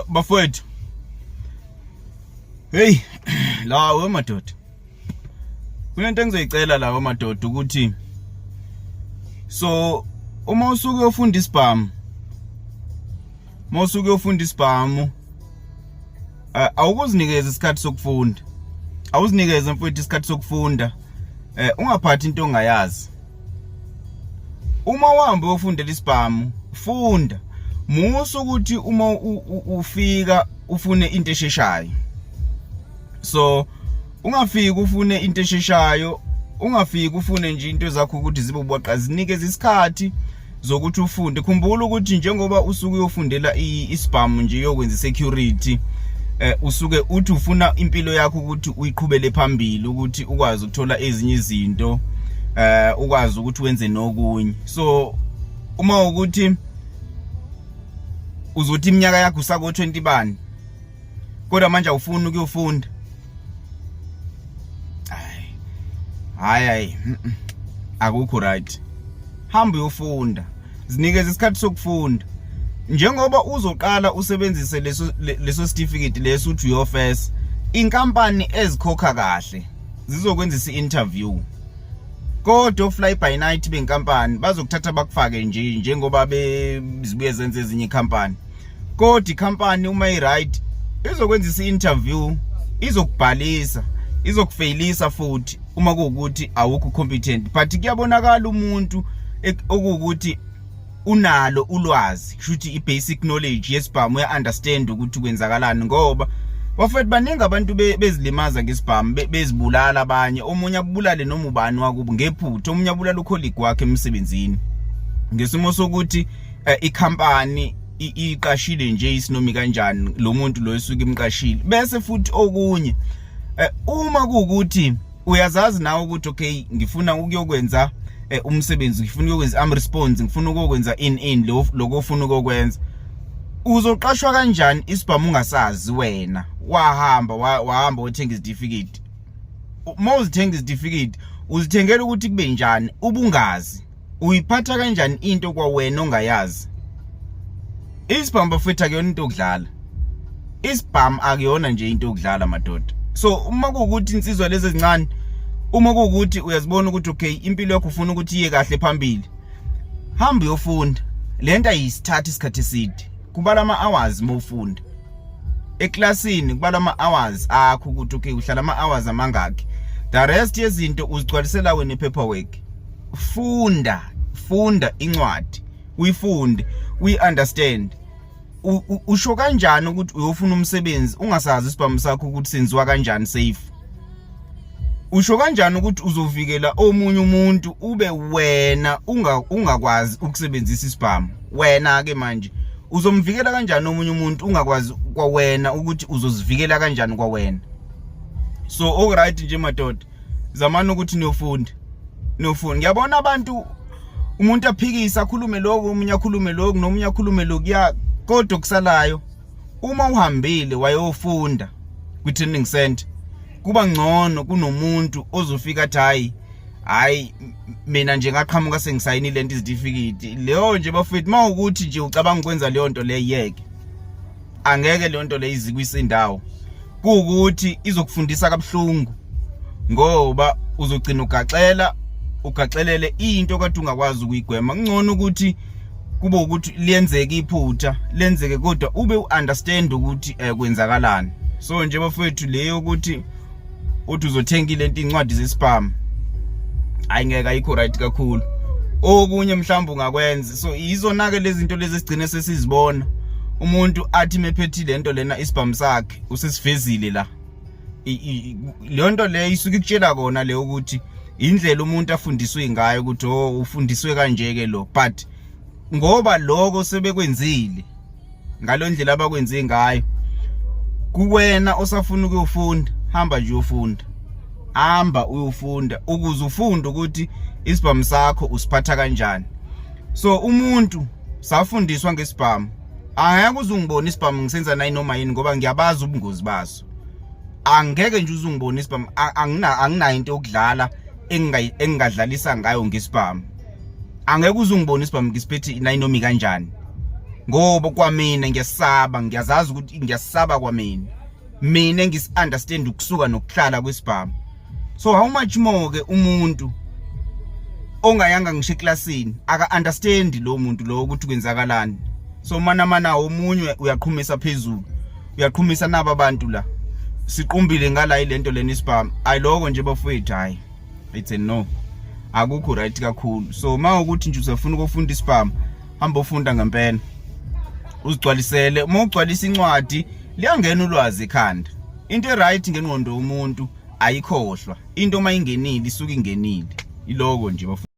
Bafowethu. Hey, la we madoda. Kunento engizoyicela la we madoda ukuthi so uma usuke uyofunda isibhamu, uma usuke uyofunda isibhamu, awukuzinikeza isikhathi sokufunda. Awuzinikeze mfowethu isikhathi sokufunda. Ungaphathi into ongayazi. Uma uhamba uyofundela isibhamu, funda. Musa ukuthi uma ufika ufune into esheshayo. So ungafiki ufune into esheshayo, ungafiki ufune nje into zakho ukuthi zibe ubwaqa, zinikeze isikhathi zokuthi ufunde. Khumbula ukuthi njengoba usuke uyofundela isibhamu nje yokwenza security, usuke uthi ufuna impilo yakho ukuthi uyiqhubele phambili, ukuthi ukwazi ukuthola ezinye izinto, ukwazi ukuthi wenze nokunye. So uma ukuthi uzothi iminyaka yakho usako 20 bani, kodwa manje awufuni ukuyofunda, hayi hayi, akukho right. Hamba uyofunda, zinikeze isikhathi sokufunda. Njengoba uzoqala usebenzise leso certificate leso uthi uyofesa, inkampani ezikhokha kahle zizokwenzisa i-interview, kodwa fly by night benkampani bazokuthatha bakufake nje njengoba bezibuye zenze ezinye ikhampani. Kodwa ikhampani uma i-right izokwenzisa i-interview, izokubhalisa, izokufeyilisa futhi uma kuwukuthi awukho competent. But kuyabonakala umuntu okuwukuthi unalo ulwazi, kusho ukuthi i-basic knowledge yesibhamu, uya-understand ukuthi kwenzakalani. Ngoba bafethu baningi abantu bezilimaza ngesibhamu, bezibulala abanye. Omunye abulale noma ubani wakubo ngephutha, omunye abulala ucolleague wakhe emsebenzini ngesimo sokuthi ikhampani iqashile nje isinomi kanjani lo muntu lo esuke imqashile. Bese futhi okunye, uma kuwukuthi uyazazi nawe ukuthi okay, ngifuna ukuyokwenza umsebenzi, ngifuna ukuyokwenza am response, ngifuna ukuyokwenza in lo lokho ofuna ukuyokwenza, uzoqashwa kanjani isibhamu ungasazi wena? Wahamba wahamba wathenga izitifiketi. Uma uzithenga izitifiketi, uzithengela ukuthi kube njani ubungazi? Uyiphatha kanjani into kwawena ongayazi? Isibhamu bafethu akuyona into yokudlala. Isibhamu akuyona nje into yokudlala madoda. So uma kuwukuthi insizwa lezi ezincane, uma kuwukuthi uyazibona ukuthi okay, impilo yakho ufuna ukuthi iye kahle phambili, hamba uyofunda. Lento ayisithatha isikhathi eside, kubala ama hours uma ufunda eklasini, kubala ama hours akho ukuthi okay, uhlala ama hours amangaki, the rest yezinto uzigcwalisela wena paperwork. Funda, funda incwadi, uyifunde, uyi-understand. Usho kanjani ukuthi uyofuna umsebenzi ungasazi isibhamu sakho ukuthi senziwa kanjani safe? Usho kanjani ukuthi uzovikela omunye umuntu ube wena ungakwazi ukusebenzisa isibhamu? Wena ke manje uzomvikela kanjani omunye umuntu ungakwazi kwawena ukuthi uzozivikela kanjani kwawena? So okuright nje madoda, zamani ukuthi niyofunda, niyofunda. Ngiyabona abantu, umuntu aphikisa akhulume lokhu, omunye akhulume lokhu, nomunye akhulume lokhu, kodwa kusalayo uma uhambile wayofunda kwi-training center kuba ngcono kunomuntu ozofika athi hayi hayi, mina nje ngaqhamuka sengisayinile lento izitifiketi leyo nje. Bafethu, mawukuthi nje ucabanga ukwenza leyo nto leyo, yeke, angeke leyo nto leyo izikwisa indawo. Kuwukuthi izokufundisa kabuhlungu ngoba uzogcina ugaxela ugaxelele into kade ungakwazi ukuyigwema. Kungcono ukuthi kube ukuthi liyenzeka iphutha, lenzeke, kodwa ube uunderstand ukuthi kwenzakalani. So nje bafethu, leyo ukuthi uthi uzothenga lento incwadi zesibhamu, hayi ngeke, ayikho right kakhulu. Okunye mhlawumbe ungakwenza, so izona ke lezi zinto lezi esigcine sesizibona, umuntu athi mephethi lento lena isibhamu sakhe usesivezile la. Leyo nto leyo isuke ikutshela kona leyo ukuthi indlela umuntu afundiswe ngayo, ukuthi oh, ufundiswe kanje ke lo. But ngoba lokho sebekwenzile ngalondlela abakwenze ngayo kuwena osafuna ukuyofunda, hamba nje uyofunda, hamba uyofunda ukuze ufunde ukuthi isibhamu sakho usiphatha kanjani. So umuntu safundiswa ngesibhamu. Angeke uzungibona isibhamu ngisenza nayi noma yini, ngoba ngiyabazi ubungozi baso. Angeke nje uzungibona isibhamu, angina anginayo into yokudlala engingadlalisa ngayo ngesibhamu. Angeke uzungibona isibhamu ngisiphethe nayinomi kanjani, ngoba kwamina ngiyasaba, ngiyazazi ukuthi ngiyasaba kwamina. Mina ngisi-understand ukusuka nokuhlala kwesibhamu, so how much more ke umuntu ongayanga ngisho eklasini, aka understand lo muntu lo ukuthi kwenzakalani. So mana mana omunye uyaqhumisa phezulu, uyaqhumisa naba abantu la siqumbile ngala ilento lena isibhamu. Ayiloko nje bafowethu, hayi, it's a no, akukho right kakhulu. So uma ukuthi nje usafuna ukufunda isibhamu, hamba ufunda ngempela, uzigcwalisele. Uma ugcwalisa incwadi, liyangena ulwazi ekhanda. Into e-right ngengqondo yomuntu ayikhohlwa into, uma ingenile isuke ingenile. Iloko nje bafowethu.